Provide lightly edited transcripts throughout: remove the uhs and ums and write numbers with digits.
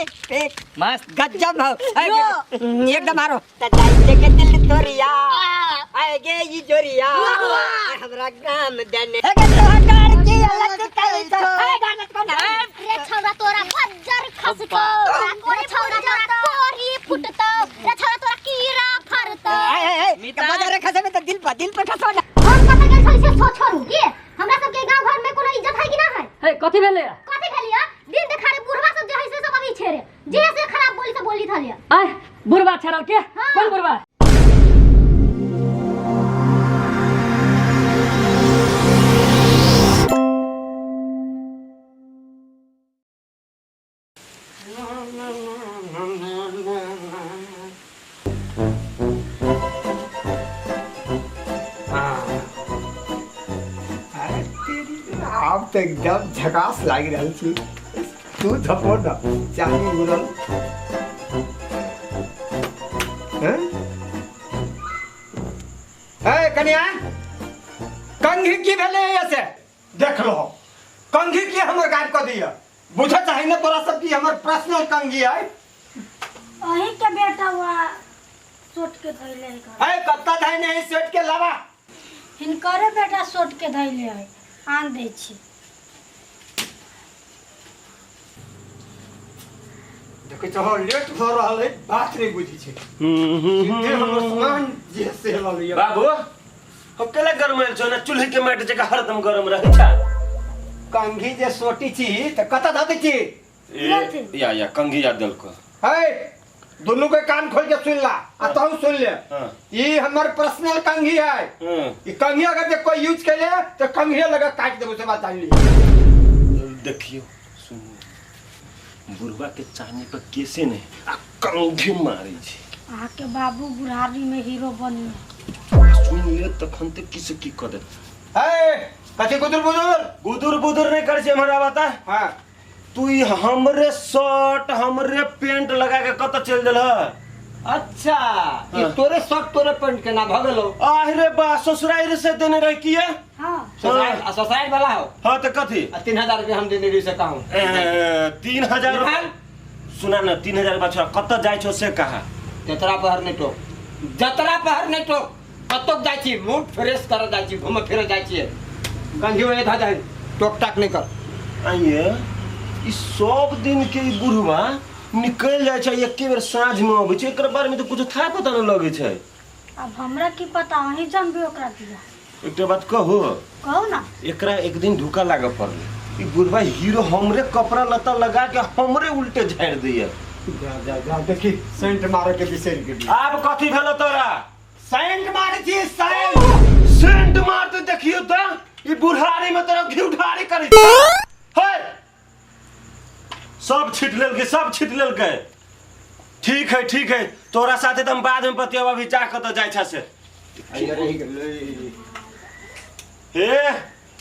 एक मस्त गजब हो। एकदम आरो त के दिल तोरिया आएगे ई जोरिया हमरा गाम देने हे के तोहर की अलग कई तो ए गाना को ना रे छौरा तोरा बज्जर खसतो, रे छौरा तोरा कोरी फुटतो, रे छौरा तोरा कीड़ा फरतो। ए ए ए बजार खसे में त दिल पर खसो ना। हम कत गेल छली से सो छोड़ू के हमरा सब के गांव घर में कोनो इज्जत है कि ना है? हे कथि भेलै? कथि भेलिया दिन देखारे बुढ़वा सब जे है से सब अभी छेरे जे से खराब बोली से बोली थलिया। आय बुढ़वा छेड़ल के? कोन बुढ़वा? आब तो एकदम झकास लागि रहल छी। तू धपो न चाही उड़ल। ए कन्या, कंघी की भेलै ऐसे देख लो। कंघी की हमर गायब क दिया। बुझे चाही न तोरा सब की हमर पर्सनल कंघी है। अही के बेटा हुआ सोट के धइले है। ए कत्ता धइने है सोट के लावा? हिनकरे बेटा सोट के धइले है, आन दै छी। देखै छहो लेट भ रहल है, बात नहीं बुझी छै। सीधे हमर सामान जे से ल लिया। बाबू हम केला गरमायल छौ ना, चूल्हे के माटि जकाँ हरदम गरम रहै छै। कंघी जे सोटी छी त कत ध दै छी? या या कंघी याद देलको। है दुनू के कान खोल के सुन ला आ तहु सुन ले। ई हमर पर्सनल कंघी है। ई कंघी अगर जे कोई यूज केले त कंघी लगा काट देबो, से बात जान ली। देखियो सुनू, बुढ़वा के चाहने पर केसे नहीं आ कंघी मारै छै। अहाँ के बाबू बुढ़ारी में हीरो बनी। सुन ले तखन त की से की क देत। है कथी गुदुर बुदुर? गुदुर बुदुर नहीं कर छे हमरा बता। हां तू ई हमरे शर्ट हमरे पेंट लगा के कत चल देल ह? अच्छा ई तोरे शर्ट तोरे पेंट के ना भ गेलो? आह रे बा, ससुराल से देने रह किए? हां ससुराल ससुराल वाला हो। हां त कथी? 3000 रुपया हम देने रही से कहूं। 3000 रुपया सुना ना, 3000 रुपया छोड़ा, कत जाय छो से कहा? जतरा पहर नहीं टोक, जतरा पहर नहीं टोक। कतौ जाय छी मूड फ्रेश कर जाय छी, घूम फिर जाय छी। कंघी ओए धा जाय, टोक टाक नहीं कर। आइए ई सब दिन के ई बुढ़वा निकल जाय छै, एके बेर साँझ में अबै छै, एकर बारे में तो कुछ था पता न लगै छै। अब हमरा की पता, अहीं जानबे ओकरा दिया। एकटा बात कहू? कहू ना। एकरा एक दिन धोखा लागे पड़लै। ई बुढ़वा हीरो हमरे कपड़ा लत्ता लगा के हमरे उल्टे झाड़ि दैया। जा जा जा देखी सेंट मारे के बिसरि गेली। आब कथी भेलो तोरा? सेंट मारे छी, सेंट सेंट मारते देखियो त ई बुढ़ारी में तोरा घी उठारी करै है। सब छीट लेलकै, सब छीट लेलकै। ठीक है ठीक है, तोरा साथे त हम बाद में बतियाब, अभी जा कत जाय छ से। हे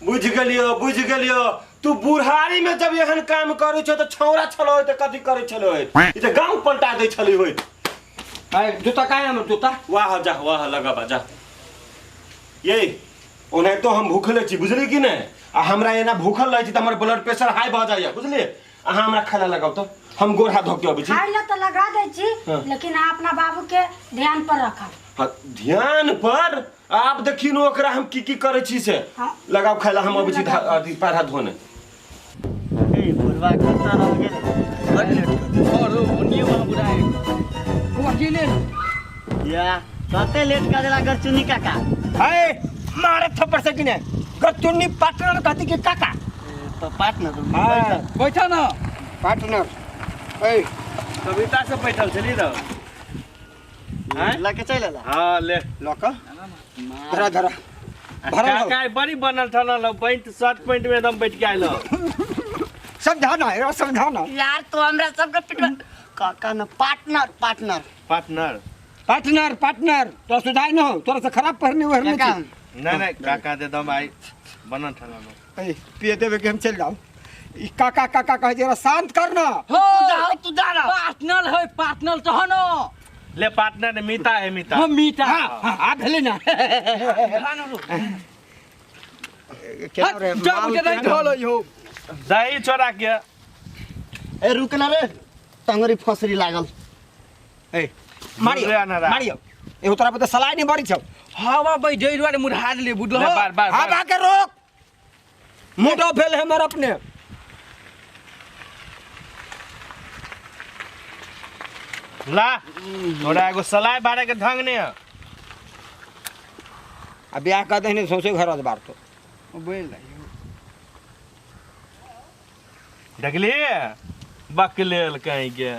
बुझ गेलियो बुझ गेलियो, तू बुढ़ारी में जब एहन काम करै छौ त छौरा छलो त कथी करै छलो? ई त गांव पलटा दै छली होइत। ए जूता काहे हमर जूता? वाह जा वाह लगाबा जा। ये ओनाहितो हम भूखले छी बुझली कि नहीं? आ हमरा एना भूखल रहै छी त हमर ब्लड प्रेशर हाई भ जाइया बुझलिए। अहाँ हमरा खाना लगाउ त हम गोड़ हाथ धो के अबै छी। खाय ला त लगा दै छी, लेकिन अहाँ अपना बाबू के ध्यान पर रखब। हां ध्यान पर? आप देखी न ओकरा हम की की करै छी से। लगाउ खाय ला, हम अबै छी अथी पैर हाथ धोने। ए बुढ़वा कत रह गेलै? बड लेट कर। और ओनियो वहां बुढ़ाए वो अकेले या कते लेट कर देला गरचुनी काका। है मारे थप्पड़ से किने गरचुनी पार्टनर कहती के काका। तो पार्टनर हां बैठा ना पार्टनर। ए कविता से बैठल छली र लके चल ला। हां ले लक धरा धरा भरल काका बड़ी बनल ठनल पैंट शर्ट पैंट में एकदम बैठ के आइल। समझाना है समझाना यार तो हमरा सबके पिटवा काका न partner partner partner partner partner तो सुधार न हो, तोरा से खराब पहरने ओहरने छी। नहीं नहीं काका दे दम आई बनल ठनल। ए पिए देबे के हम चल जाओ। ई काका काका कहे जरा शांत कर ना। हो तू जा ना पार्टनर है, पार्टनर तो न ले पार्टनर ने मीता है मीता। हम मीता। हां हां भेले ना। केना रे जब के नहीं ढोलो यो दही चोरा के। ए रुक ना रे, टंगरी फसरी लागल। ए मारियो मारियो एगो तोरा पर त सलाह नहीं बड़ी छौ। हवा बई जई दुआरे मुरहा ले बुझलो। बार बार हवा के रोक मूड ऑफ भेल हमर अपने। ला तोरा एगो सलाह बारे के ढंग नहीं है। आ ब्याह कर दे सौंसे घर बार तो बोल देखली बकलेल कहीं के।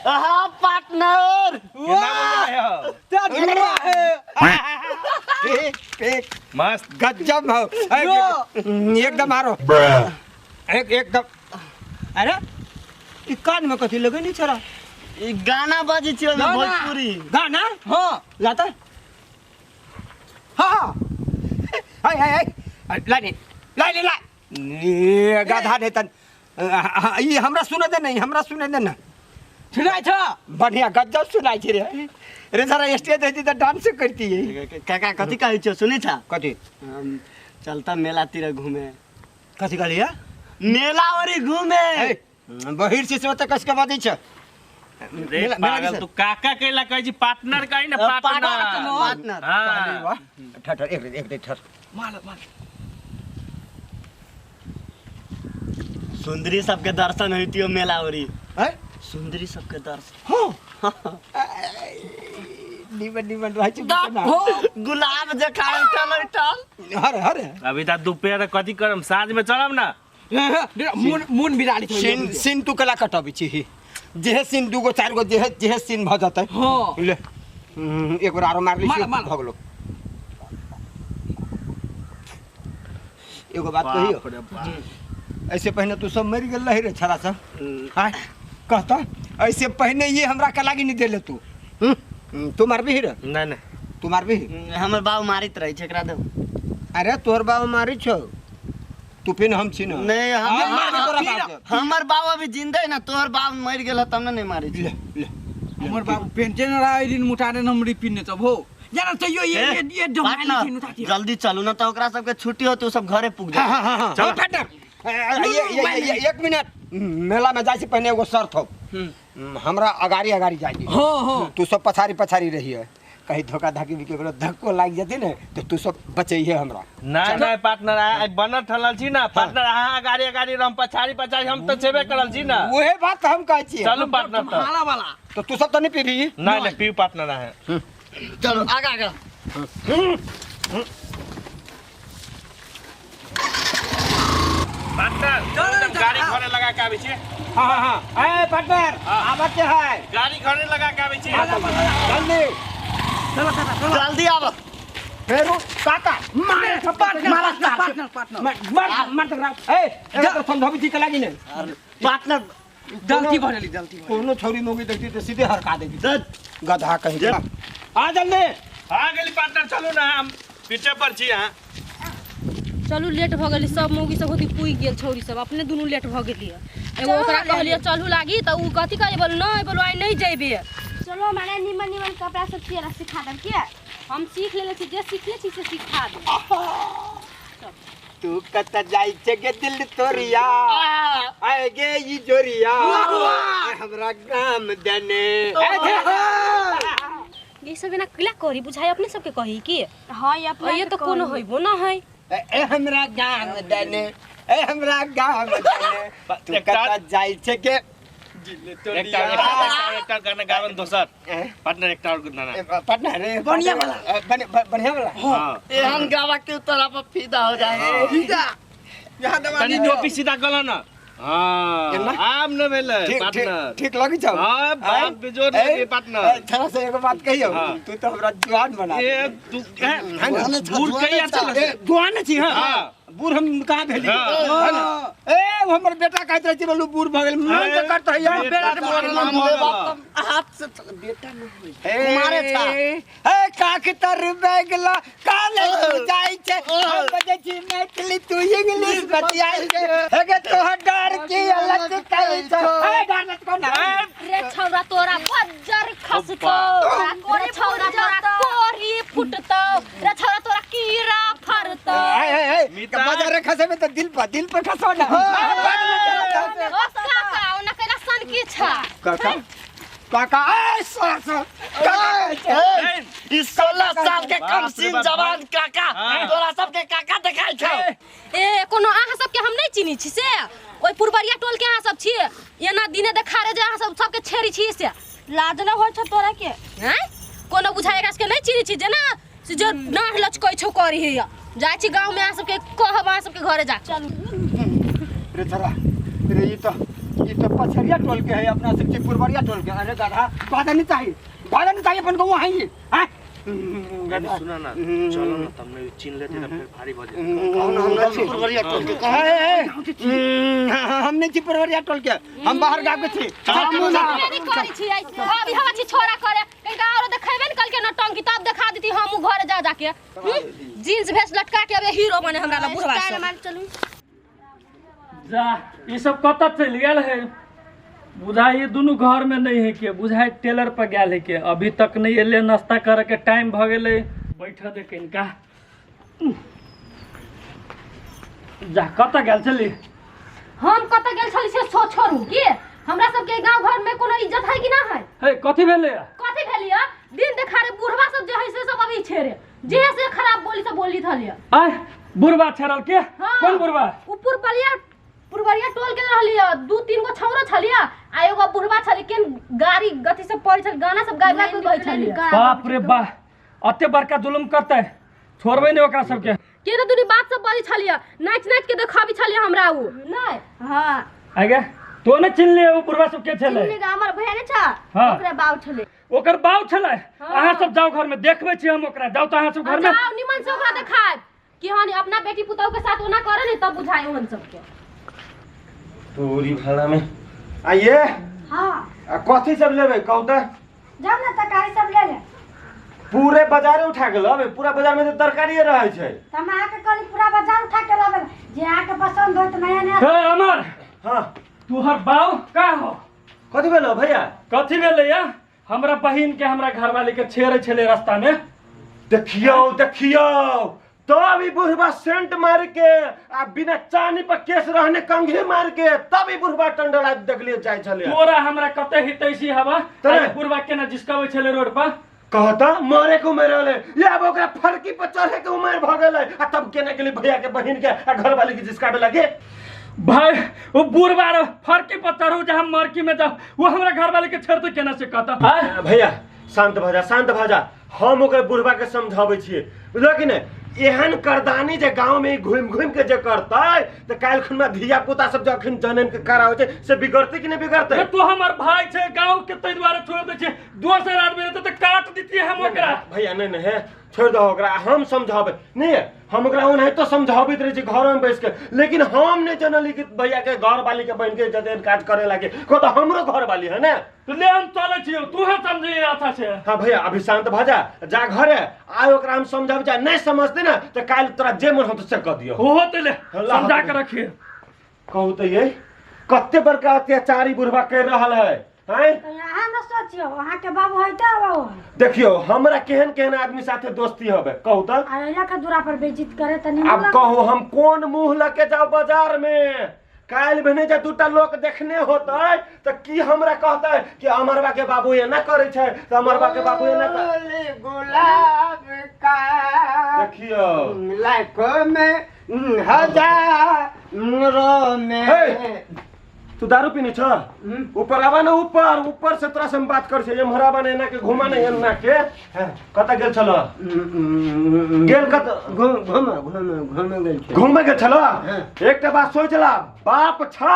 आहा पार्टनर केना है एक मस्त गजब हो एकदम मारो एक एकदम। अरे ई कान में कथी लगे नहीं छरा? ई गाना बाजी छियो ना भोजपुरी गाना। हां लाता हां हाय हाय हाय ला ने ला ले ला ये गधा ने तन ई हमरा सुने दे नहीं हमरा सुने दे ना। सुनाई छ बढ़िया गजब सुनाई छी रे। रे सारा स्टेज रहती त डांस करती है। काका कथी कहै छौ सुनै छ? कथी? चलता मेला तिर घूमे। कथी कहलियै? मेला वरी घूमे। बहिर से से त कस के बजै छ रे पागल। तू काका केला कहै छी पार्टनर कहि न पार्टनर पार्टनर। हां वाह ठर ठर एक एक ठर मार मार। सुंदरी सबके दर्शन होइतियो मेला वरी। हैं सुंदरी सबके दर्शन। हां निमन निमन रहै छै ना गुलाब जखा उठल उठल। हरे हरे अभी त दोपहर कथी करम साँझ में चलब ना। मुन मुन बिराली छै सीन सीन तू कला कटबै छी जेहे सीन दूगो चार गो जेहे जेहे सीन भ जतै। हां ले एक बार आरो मार ली भ गेलो। एगो बात कहियो ऐसे पहिने तू सब मरि गेल रही रे छड़ा सब। हां कहता ऐसे पहिने ये हमरा के लागी नहीं देले तू। तू मारबी रे? नहीं नहीं तू मारबी? हमर बाबू मारित रही छै एकरा देब। अरे तोहर बाबू मारी छौ तू फिर हम छी ना। नहीं हमर बाबू अभी जिंदा है ना तोहर बाबू मर गेल तब ना नहीं मारी। ले ले हमर बाबू पेंशन रहा दिन मुटाने हमरी पिन्ने तब हो जाना चाहिए। ये ये पार्टनर जल्दी चलू ना तो ओकरा सबके छुट्टी हो तो सब घरे पुग जाए। हां हां चल पार्टनर ये एक मिनट मेला में जाय से पहले एगो शर्त हो हमरा अगाड़ी अगाड़ी जाय दी। हां हां तू सब पछाड़ी पछाड़ी रही है कहीं धोखा धाकी भी केकरो धक्को लाग जते ने तो तू सब बचैहे हमरा। ना ना पार्टनर आ बनल ठलल छी ना पार्टनर। अहाँ अगाड़ी अगाड़ी हम पछाड़ी पछाड़ी हम त छेबे करल छी ना। ओहे बात हम कहै छी। चलू पार्टनर त हाला वाला तो तू सब त नहीं पीबी? ना ना पी पार्टनर है। चलो आगा आगा पार्टनर चल गाड़ी घरे लगा के आबै छी। हां हां हां ए पार्टनर आबत के है गाड़ी घरे लगा के आबै छी जल्दी चलो चलो जल्दी आब। फेरो काका मार पार्टनर पार्टनर पार्टनर मार मार मार ए ए समझाबी छी के लागी ने पार्टनर गलती भरेली गलती। कोनो छोरी मोगी देखती त सीधे हरका देगी गधा कहीं के। आ जल्दी आ गेली पार्टनर चलू ना हम पीछे पर छी। हां चलू लेट भ गेली सब मौगी सब होती पुई गेल छौरी सब अपने दुनू लेट भ गेली। एगो ओकरा कहलिए चलू लागी त उ कथी कहे बोल नहीं बोल आइ नहीं जइबे। चलो माने निमन निमन कपड़ा सब सियाला सिखा दम के हम सीख लेले छी जे सीखले छी से सिखा दे। तू कत जाई छे के दिल तोरिया आए गे ई जोरिया हमरा गाम दने। ये सब एना किला करी बुझाई अपने सबके कही की? हां ये अपने ये तो कोनो होइबो ना है। ए हमरा गाम दने ए हमरा गाम दने तू कत जाई छे के एकटा एकटा गाना गावन दोसर पार्टनर एकटा और गाना पार्टनर रे बढ़िया वाला बढ़िया वाला। हां एहन गावा के तोरा पर फिदा हो जाए फिदा यहां दवा तनी टोपी सीधा कल ना। हां आम न भेलै पार्टनर ठीक लगी छौ? हां बात बेजोड़ लगी पार्टनर। थोड़ा सा एगो बात कहियो तू तो हमरा जुआन बना ए तू बूढ़ कहिया चल जुआन छी। हां बूढ़ हम कहां भेली? ए हमर बेटा कहैत रहै छै बोलू बूढ़ भ गेल मन त करत रहै यार बेटा के मरल हाथ से बेटा न होई मारे छा। ए काख तर बैगला काले तू जाई छे हम बजै छी मैथिली तू इंग्लिश बतियाई छे हे गे तोहर डर की अलग कई छो। ए डर मत को ना रे छौरा तोरा बज्जर खसतो रे छौरा तोरा कोरी फुटतो रे छौरा तोरा कीड़ा फरतो। ए ए बाजार खसे में तो दिल पर खसो ना। ओ काका ओना केना सन की छा काका काका ए सर सर काका ई 16 साल के कम सीन जवान काका तोरा सबके काका देखाइ छौ। ए कोनो अहाँ सबके हम नहीं चिनी छी से ओइ पुरबरिया टोल के अहाँ सब छी एना दिने देखारे जे अहाँ सब सबके छेरी छी से लाज न होइ छौ तोरा के हैं कोनो बुझाय एकरा सबके नहीं चिनी छी जेना से जो नाह लचकै छौ करी हैया जाइ छी गाँव में अहाँ सबके कहब अहाँ सबके घरे जा चलू रे छोरा रे ई तो पछरिया टोल के है अपना सब के पुरबरिया टोल के। अरे गधा बाधा नहीं चाहिए बाधा नहीं चाहिए अपन को वहाँ ही हैं नहीं सुना ना चलो ना तब नहीं छीन लेते ना फिर भारी भऽ जेतै। कौन हम नहीं छी पुरबरिया टोल के हम नहीं छी पुरबरिया टोल के हम बाहर गाँव के छी। नहीं करी छी अभी हम छी छोरा करे कहीं औरो देखेबे न कल के नौटंकी तब देखा देती हम घरे जा जाके जींस भेस लटका के अबे हीरो बने हमरा ला बुढ़वा स्टाइल सब। मार चलू जा ई सब कतऽ चलि गेल है बुझाइ ई दुनू घर में नहीं है के बुझाइ टेलर पर गेल है के अभी तक नहीं एले नाश्ता करे के टाइम भ गेलै बैठ दे कनिका जा कतऽ गेल छली हम कतऽ गेल छली से सो छोड़ू की हमरा सबके गांव घर में कोनो इज्जत है कि ना है हे कथी भेलै कथी भेलिय दिन देखारे बुढ़वा सब जे है से सब अभी छेरे जे से खराब बोली सब बोली थलिय आय बुढ़वा छेड़ल के कौन बुढ़वा उ पुरबलिया पुरबरिया टोल के रहलिय दू तीन गो छौरा छलिय आ एगो बुढ़वा छली केन गाड़ी गति से पड़ी छल गाना सब गाय गाय के कहै छलिय बाप रे बा अते बड़का जुलुम करतै छोड़बै नहीं ओकरा सबके के तो दुनी बात सब बोली छलिय नाच नाच के देखाबी छलिय हमरा उ नहीं हां आगे तो ने चिन्हले उ बुढ़वा सब के छलै चिन्हले हमर भैया ने छा हाँ। ओकरा बाउ छलै ओकर बाउ छलै अहाँ सब जाओ घर में देखबै छी हम ओकरा जाओ तो अहाँ सब घर में जाओ निमन से ओकरा देखाब कि हां अपना बेटी पुतहु के साथ ओना करे नहीं तब बुझाई ओहन सबके तोरी भाड़ा में आइए हां आ कथी सब लेबै कहू त जाओ ना तरकारी सब ले ले पूरे बाजारे उठा के लबे पूरा बाजार में तो तरकारिए रहै छै त हम अहाँके कहली पूरा बाजार उठा के लाबे जे अहाँके पसंद होय त नया नया हे अमर हां तोहर बाउ का हो कथी भेलो भैया कथी भेलै या हमरा बहिन के हमरा घरवाली के छेड़े छलै रास्ता में देखियौ देखियौ तब ई बुढ़वा सेंट मार के आ बिना चानी पर केस रहने कंघी मार के तब ई बुढ़वा टंडला देखलिए जाइ छलै तोरा हमरा कते हितैषी हवा तोरा? आ बुढ़वा केना जिसकाबै छलै रोड पर कहता मरे के उमेर रहले या अब ओकरा फरकी पर चढ़े के उमेर भ गेलै आ तब केना गेली भैया के बहिन के आ घरवाली के जिसकाबे लगे भाई वो बुढ़वा रे फरकी पर चढ़ू जे हम मरकी में जाऊ वो हमरा घरवाली के छेड़ते केना से कहता भैया शांत भ जा शांत भ जा हम ओकर बुढ़वा के समझाबै छियै बुझल कि नहि एहन करदानी जे गाँव में घुमि घुमि के जे करतै तऽ काल्हि खुना धिया पुता सब जे अखन जनम के करा होइ छै से बिगड़तै कि नहि बिगड़तै तू हमर भाई छै गाँव के ताहि दुआरे छोड़ दै छियै दोसर आदमी रहतै तऽ काट दितियै हम ओकरा भैया नहीं नहीं है छोड़ दहो ओकरा हम समझाबै नहीं हम ओकरा ओनाहितो समझाबैत रहै छी घरमे बैस के लेकिन हम नहीं जनली कि भैया के घरवाली के बहिन के जतेन काज करे लागे को तऽ हमरो घरवाली है ने तो ले हम चलै छियौ तू है समझी अच्छा से हाँ भैया अभी शांत भऽ जा जा घरे आइ ओकरा हम समझाबै जा नहीं समझते ना तऽ काल्हि तोरा जे मन होतौ से कऽ दियौ ओहो तऽ ले समझा के रखिए कहू तऽ ये कते बड़का अत्याचारी बुढ़वा कर रहल है हैं तो अहाँ न सोचियो अहाँ के बाबू है त बाबू देखियो हमरा केहन केहन आदमी साथे दोस्ती हबे कहू तऽ आ अइला के दूरा पर बेइज्जत करे त निमन अब कहू हम कोन मुंह लके जाओ बाजार में काल्हि भेने जे दूटा लोक देखने होतै तऽ की हमरा कहतै कि अमरबा के बाबू एना करै छै तऽ अमरबा के बाबू एना कर गुलाब का देखियो लाखों में हजारों में तू दारू पीने छ ऊपर आवा ना ऊपर ऊपर से तोरा से हम बात कर छै एम्हर आवा ना एना के घुमा ना एना के कतऽ गेल छल गेल कतऽ घूम घूम घूम गेल छल घूमे गेल छल एकटा बात सोच ला बाप छा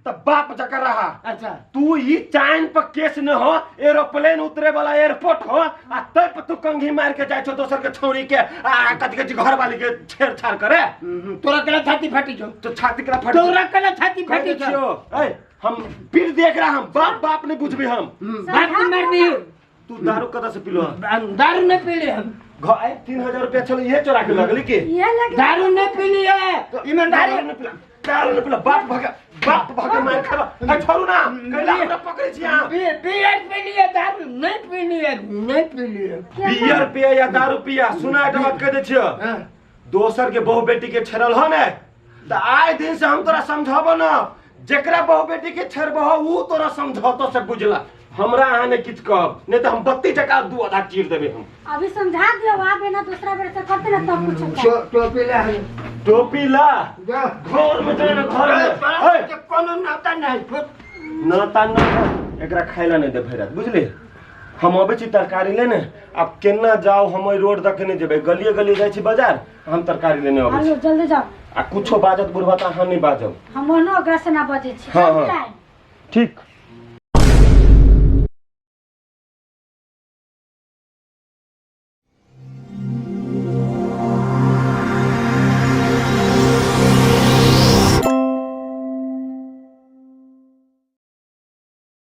त बाप जकर रहा अच्छा तू ई चाइन पर केस न हो एरोप्लेन उतरे वाला एयरपोर्ट हो आ तब पर तू कंघी मार के जाय छो दोसर के छौरी के आ कथि कथि घर वाली के छेड़छाड़ करे तोरा केना छाती फाटी छौ तो छाती केना फाटी तोरा केना छाती फाटी छौ ए हम पीर देख रहा हम बाप बाप नहीं बुझबी हम बाप नहीं मारबी तू दारू कतऽ से पीलो दारू नहीं पीली हम 3000 रुपया छल इहे चोरा के लगली की दारू नहीं पीली है ईमानदारी दारू नहीं पीला बाप भगा मार खेबा ए छोड़ू ना कैला हमरा पकड़ै छी अहाँ बियर पीली है दारू नहीं पीली है नहीं पीली है बियर पिया या दारू पिया सुना एकटा बात कह दै छियो दोसर के बहु बेटी के छेड़ल हो ने त आइ दिन से हम तोरा समझाबो ना जेकरा बहु बेटी के छेड़बह ऊ तोरा समझौतो से बुझला। हमरा अहाँ ने किछु कहब नहीं तो हम बत्ती जका दू आधा चीर देबे हम। अभी समझा दियो आप ना दूसरा बेर से करते ना तब कुछ होता। टोपी ला टोपी ला जा घर में जाए ना घर में कोनो नाता नहीं नाता ना एकरा खाइला नहीं दे भरि रात बुझली। हम अबै छी तरकारी लेने आब केना जाओ हम ओहि रोड दके नहीं जेबै गलिए गलिए जाइ छी बाजार हम तरकारी लेने अबै छी। जल्दी जाओ आ कुछो बाजत बुढ़बा त अहाँ नहीं बाजब। हम ओनो ओकरा से ना बजै छी। हाँ, हाँ। ठीक।